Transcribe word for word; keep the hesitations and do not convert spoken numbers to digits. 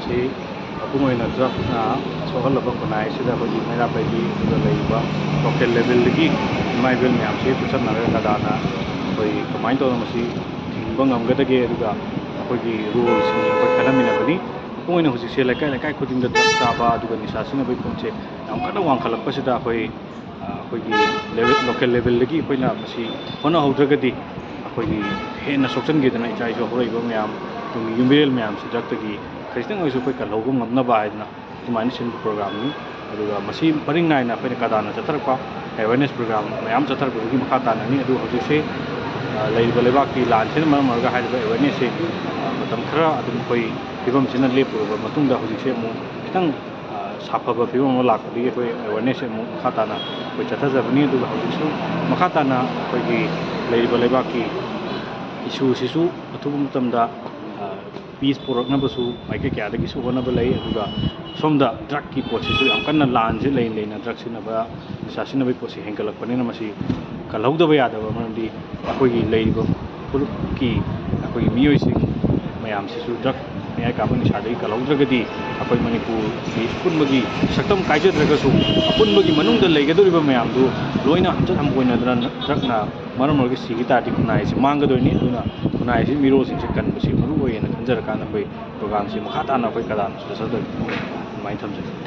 ꯁꯤ ꯃꯄꯨꯡ ꯑꯣꯏꯅ ꯗ꯭ꯔꯛꯅ ꯁꯣꯛꯍꯜꯂꯕ ꯈꯨꯟꯅꯥꯏ ꯑꯁꯤꯗ ꯑꯩꯈꯣꯏꯒꯤ ꯃꯩꯔꯥ ꯄꯥꯏꯕꯤ ꯑꯗꯨꯒ ꯂꯩꯔꯤꯕ ꯂꯣꯀꯦꯜ ꯂꯦꯚꯦꯜꯗꯒꯤ ꯏꯃꯥ ꯏꯕꯦꯜ ꯃꯌꯥꯝꯁꯤ ꯈꯨꯠꯁꯝꯅꯔꯒ ꯀꯗꯥꯅ ꯑꯩꯈꯣꯏ ꯀꯃꯥꯏꯅ ꯇꯧꯔꯒ ꯃꯁꯤ ꯊꯤꯡꯕ ꯉꯝꯒꯗꯒꯦ, ꯑꯗꯨꯒ ꯑꯩꯈꯣꯏꯒꯤ ꯔꯣꯜꯁꯤꯡꯁꯤ ꯑꯩꯈꯣꯏ ꯈꯜꯍꯟꯃꯤꯟꯅꯕꯅꯤ꯫ ꯃꯄꯨꯡ ꯑꯣꯏꯅ ꯍꯧꯖꯤꯛꯁꯦ ꯂꯩꯀꯥꯏ ꯂꯩꯀꯥꯏ ꯈꯨꯗꯤꯡꯗ ꯗ꯭ꯔꯛ ꯆꯥꯕ ꯑꯗꯨꯒ ꯅꯤꯁꯥ ꯁꯤꯖꯤꯟꯅꯕꯒꯤ ꯈꯣꯡꯁꯦ ꯌꯥꯝ ꯀꯟꯅ ꯋꯥꯡꯈꯠꯂꯛꯄꯁꯤꯗ ꯑꯩꯈꯣꯏ ꯑꯩꯈꯣꯏꯒꯤ ꯂꯣꯀꯦꯜ ꯂꯦꯚꯦꯜꯗꯒꯤ ꯑꯩꯈꯣꯏꯅ ꯃꯁꯤ ꯍꯣꯠꯅꯍꯧꯗ꯭ꯔꯒꯗꯤ ꯑꯩꯈꯣꯏꯒꯤ ꯍꯦꯟꯅ ꯁꯣꯛꯆꯟꯈꯤꯗꯅ ꯏꯆꯥ ꯏꯁꯨ ꯍꯧꯔꯛꯏꯕ ꯃꯌꯥꯝ, ꯇꯨꯡꯒꯤ ꯌꯨꯝꯕꯤꯔꯦꯜ ꯃꯌꯥꯝꯁꯤ ꯗ꯭ꯔꯛꯇꯒꯤ ꯈꯖꯤꯛꯇꯪ ꯑꯣꯏꯔꯁꯨ ꯑꯩꯈꯣꯏ ꯀꯜꯍꯧꯕ ꯉꯝꯅꯕ ꯍꯥꯏꯗꯅ ꯑꯗꯨꯃꯥꯏꯅ ꯁꯤꯟꯕ ꯄ꯭ꯔꯣꯒ꯭ꯔꯥꯝꯅꯤ꯫ ꯑꯗꯨꯒ ꯃꯁꯤ ꯄꯔꯤꯡ ꯅꯥꯏꯅ ꯑꯩꯈꯣꯏꯅ ꯀꯗꯥꯅ ꯆꯠꯊꯔꯛꯄ ꯑꯦꯋꯦꯔꯅꯦꯁ ꯄ꯭ꯔꯣꯒ꯭ꯔꯥꯝ ꯃꯌꯥꯝ ꯆꯠꯊꯔꯛꯄꯗꯨꯒꯤ ꯃꯈꯥ ꯇꯥꯅꯅꯤ꯫ ꯑꯗꯨ ꯍꯧꯖꯤꯛꯁꯦ ꯂꯩꯔꯤꯕ ꯂꯩꯕꯥꯛꯀꯤ ꯂꯥꯟꯁꯤꯅ ꯃꯔꯝ ꯑꯣꯏꯔꯒ ꯍꯥꯏꯔꯤꯕ ꯑꯦꯋꯦꯔꯅꯦꯁꯁꯦ ꯃꯇꯝ ꯈꯔ ꯑꯗꯨꯝ ꯑꯩꯈꯣꯏ ꯐꯤꯕꯝꯁꯤꯅ ꯂꯦꯞꯄꯨꯔꯕ ꯃꯇꯨꯡꯗ ꯍꯧꯖꯤꯛꯁꯦ ꯑꯃꯨꯛ ꯈꯤꯇꯪ ꯁꯥꯐꯕ ꯐꯤꯕꯝ ꯑꯃ ꯂꯥꯛꯄꯗꯒꯤ ꯑꯩꯈꯣꯏ ꯑꯦꯋꯦꯔꯅꯦꯁꯁꯦ ꯑꯃꯨꯛ ꯃꯈꯥ ꯇꯥꯅ ꯑꯩꯈꯣꯏ ꯆꯠꯊꯖꯕꯅꯤ꯫ ꯑꯗꯨꯒ ꯍꯧꯖꯤꯛꯁꯨ ꯃꯈꯥ ꯇꯥꯅ ꯑꯩꯈꯣꯏꯒꯤ ꯂꯩꯔꯤꯕ ꯂꯩꯕꯥꯛꯀꯤ ꯏꯁꯨꯁꯤꯁꯨ ꯑꯊꯨꯕ ꯃꯇꯝꯗ ꯄꯤꯁ ꯄꯨꯔꯛꯅꯕꯁꯨ ꯃꯥꯏꯀꯩ ꯀꯌꯥꯗꯒꯤꯁꯨ ꯍꯣꯠꯅꯕ ꯂꯩ꯫ ꯑꯗꯨꯒ ꯁꯣꯝꯗ ꯗ꯭ꯔꯛꯀꯤ ꯄꯣꯠꯁꯤꯁꯨ ꯌꯥꯝ ꯀꯟꯅ ꯂꯥꯟꯁꯦ ꯂꯩꯅ ꯂꯩꯅ ꯗ꯭ꯔꯛ ꯁꯤꯖꯤꯟꯅꯕ, ꯅꯤꯁꯥ ꯁꯤꯖꯤꯟꯅꯕꯒꯤ ꯄꯣꯠꯁꯤ ꯍꯦꯟꯒꯠꯂꯛꯄꯅꯤꯅ ꯃꯁꯤ ꯀꯜꯍꯧꯗꯕ ꯌꯥꯗꯕ, ꯃꯔꯝꯗꯤ ꯑꯩꯈꯣꯏꯒꯤ ꯂꯩꯔꯤꯕ ꯐꯨꯔꯨꯞꯀꯤ ꯑꯩꯈꯣꯏꯒꯤ ꯃꯤꯑꯣꯏꯁꯤꯡ ꯃꯌꯥꯝꯁꯤꯁꯨ ꯗ꯭ꯔꯛ ꯃꯌꯥꯏ ꯀꯥꯕ ꯅꯤꯁꯥꯗꯒꯤ ꯀꯜꯍꯧꯗ꯭ꯔꯒꯗꯤ ꯑꯩꯈꯣꯏ ꯃꯅꯤꯄꯨꯔꯒꯤ ꯑꯄꯨꯟꯕꯒꯤ ꯁꯛꯇꯝ ꯀꯥꯏꯖꯗ꯭ꯔꯒꯁꯨ ꯑꯄꯨꯟꯕꯒꯤ ꯃꯅꯨꯡꯗ ꯂꯩꯒꯗꯧꯔꯤꯕ ꯃꯌꯥꯝꯗꯨ ꯂꯣꯏꯅ ꯍꯝꯆꯠ ꯍꯝꯄꯣꯏꯅꯗꯅ ꯗ꯭ꯔꯛꯅ ꯃꯔꯝ ꯑꯣꯏꯔꯒ ꯁꯤꯈꯤ ꯇꯥꯔꯗꯤ ꯈꯨꯟꯅꯥꯏ ꯑꯁꯤ ꯃꯥꯡꯒꯗꯣꯏꯅꯤ꯫ ꯑꯗꯨꯅ ꯈꯨꯟꯅꯥꯏ ꯑꯁꯤ ꯃꯤꯔꯣꯜꯁꯤꯡꯁꯦ ꯀꯟꯕꯁꯤ ꯃꯔꯨ ꯑꯣꯏꯌꯦꯅ ꯈꯟꯖꯔꯀꯥꯟꯗ ꯑꯩꯈꯣꯏ ꯄ꯭ꯔꯣꯒ꯭ꯔꯥꯝꯁꯤ ꯃꯈꯥ ꯇꯥꯅ ꯑꯩꯈꯣꯏ ꯀꯗꯥꯅ ꯆꯠꯊꯗꯣꯏꯅꯤ꯫ ꯑꯗꯨꯃꯥꯏꯅ ꯊꯝꯖꯒꯦ꯫